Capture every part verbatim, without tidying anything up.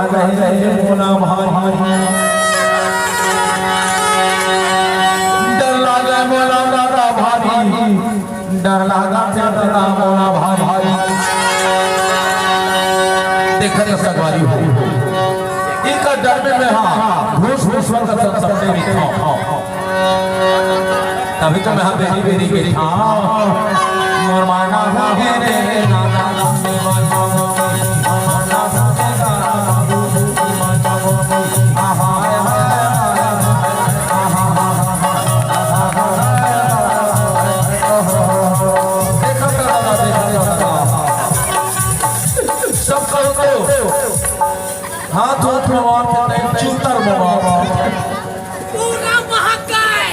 रहे रहे मोला भारी, डर लागे मोला दादा भारी, डर लागे दादा मोला भारी। देखत संगवारी हो, इकर डर में मैं हा घूस घूस कर सब सपने देखा। तभी तो मैं हा बेरी बेरी बैठा। मोर माना हो गे रे नाना। सब कहो तो हाथ उठवा के चूतर मवा। पूरा महाकाय।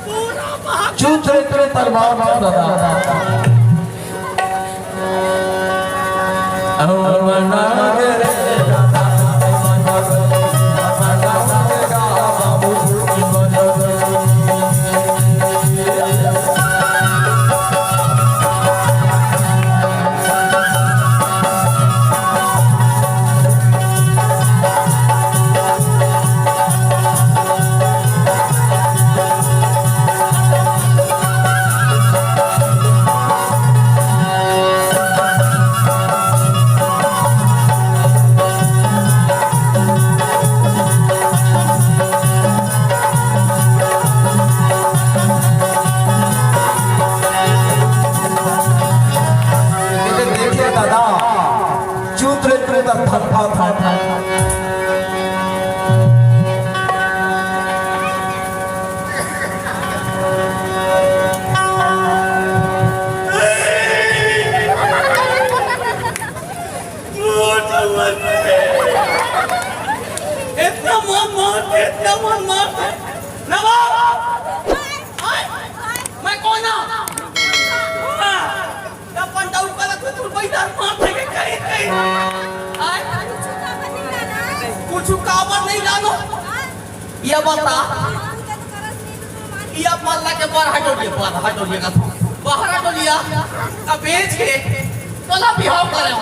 पूरा महाकाय। चूत रे तेरे तलवार मार दादा। देखिए दादा, चूत रे चूत, थप्पा था। इतना मन मारते, इतना मन मारते। नवाब! मैं कौन हूँ? हाँ। अपन दाऊ का तो तू कोई डर मार थे के कहीं, कहीं। आय? कुछ काबर नहीं जानो। ये बता, ये मल्ला के बाहर हटो, ये बाहर हटो, ये कथो। बाहर हटो लिया, अब बेच के तोला बिहाव करे।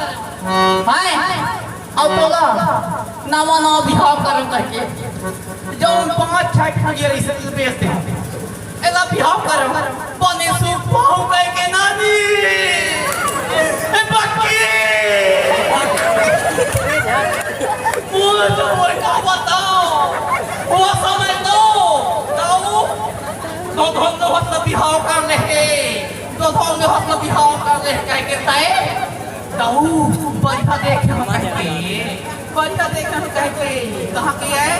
हाय, अब तोला नवा नवा बिहाव करे करके, जो पाँच छह ठगिया रही से बेचते हैं। एला बिहाव करव, बने सुख पाहू कहिके नानी। ए बक्की! मोला तो मोर का बताओ, वो समय तो, दाऊ, तो धन तो हस बिहाव कर ले हे, तो धन तो हस बिहाव कर ले हे कहिके तय। दाऊ, बढ़िया देखे हम कहिके, बढ़िया देखे हम कहिके, कहाँ के है?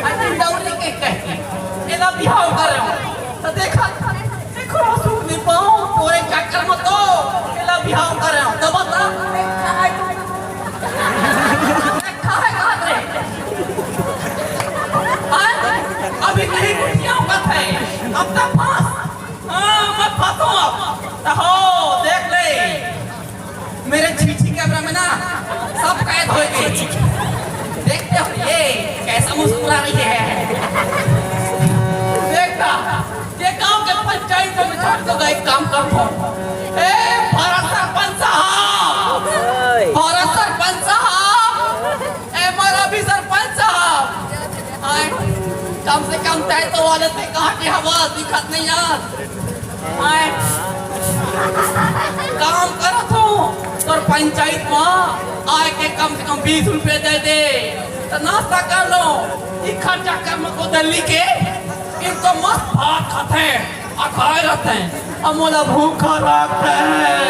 अरे दाऊ लेके कहिके, एला बिहाव करव। तो देखा, देखो, सुख नहीं पाऊँ, तोरे चक्कर में तो, एला बिहाव करव। तो बता, देखा है कहाँ रे? हाँ? अभी नहीं कुछ क्या बात है, अब तक फंस। हाँ, मैं फंसूँ अब। तो हो, देख ले। मेरे छीछी कैमरा में ना सब कैद हो गए। देखते हो ये कैसा मुस्कुरा रही है। देखता, ये गांव के पंचायत में छोड़ के गए काम कर दो। ए, भारत सरपंच साहब, भारत सरपंच साहब, ए, हमारा भी सरपंच साहब, आए, कम से कम दायित्व वाले से कहा कि हवा दिखत नहीं यार। आए। काम करत हूँ, तोर पंचायत मा आए के कम से कम बीस रुपये दे दे, तो नाश्ता कर लो। ई खर्चा कर मको दिल्ली के, इनको मस्त भात खाते हैं, अखाए रहते हैं, और मोला भूखा रखते हैं।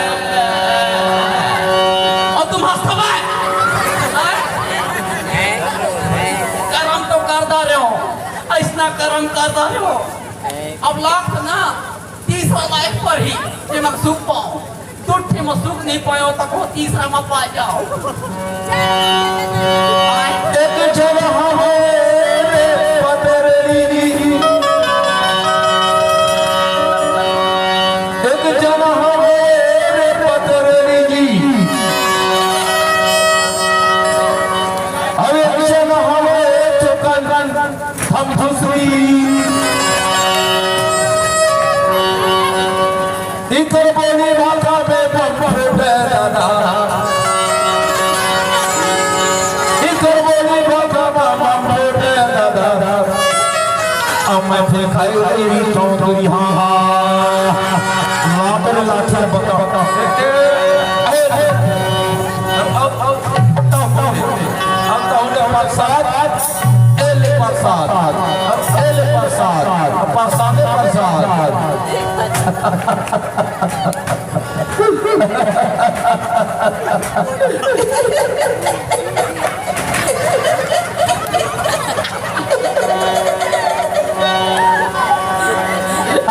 और तुम हंसते भाई, आए? करम तो करदा रहे हो, ऐसना करम करदा रहे हो। अब लाख ना तीसरा लायक पर ही, जेमा सुख पाओ। दू ठे म सुख नहीं पायो, त को तीसरा म पा जाओ। एक जन हवे रे पतरली, एक जन हवे रे पतरली, अरे एक जन हवे चोकन हम दूसरी। इकर बोली भाषा में बम फूटे दादा। लाठी खाई तेरी चौधरी, हाँ, हाँ। लाटर लाठी बता। ए, ए, अब, अब, अब, अब तो उन्हें प्रसाद, ए ले प्रसाद, अब ए ले प्रसाद, अब प्रसादे प्रसाद।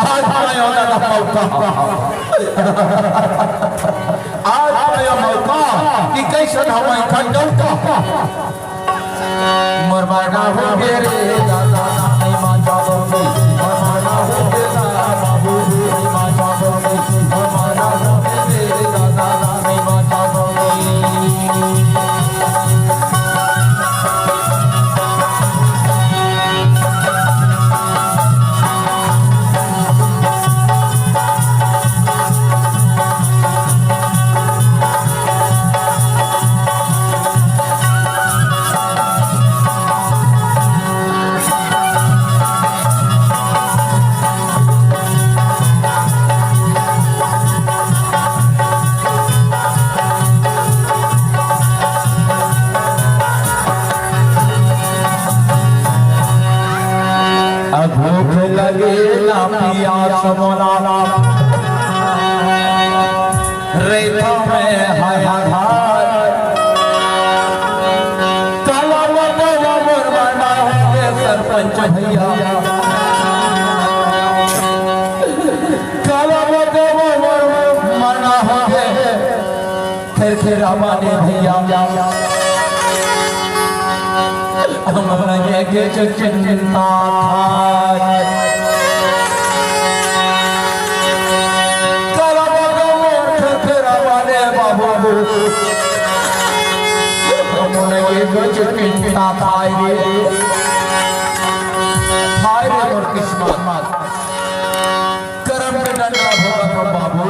आज आयो दादा मौका। आज आयो मौका कि कैसन हम इकट्ठा मोर माना हो गे रे दादा, नहीं माचा बोलती। मोर माना हो गे दादा, बाबू, नहीं माचा बोलती। मोर माना हो गे रे दादा, नहीं माचा बोलती। अब भूख लगे ना पियास मोला, रेता में हाहाकार। काला बदवा मोर मना हो गे सरपंच भैया, काला बदवा मोर मना हो गे। खेर खेर हमारे भैया, हमरा ये के चिंता था। करब गौर खेर खेर हमारे बाबू, हमरा ये के चिंता था रे, हाय रे मोर किस्मत। करम के डंडा भोगत हो बाबू।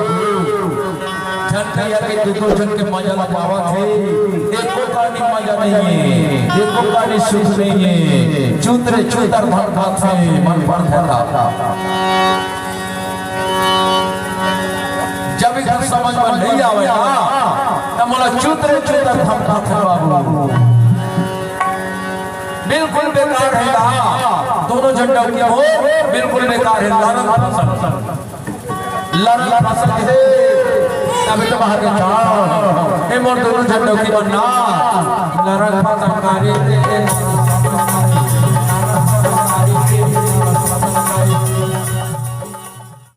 झन कहिया के दू दू झन के मजा ल पावत हे। एको कानी मजा नहीं है, एको कानी सुख नहीं है। चुतरे चुतर भटकत हे, मन पर धरा। जब इधर समझ में नहीं आवे ना, त मोला चुतरे चुतर भटकत हे बाबू। बिल्कुल बेकार हे यार, दोनों झन डौकी मोर बिल्कुल बेकार हे। लड़न फसल, लड़न फसल हे। अभी तो बाहर के था, ए मोर दोनों झन डौकी मन ना, लड़न फसल करे।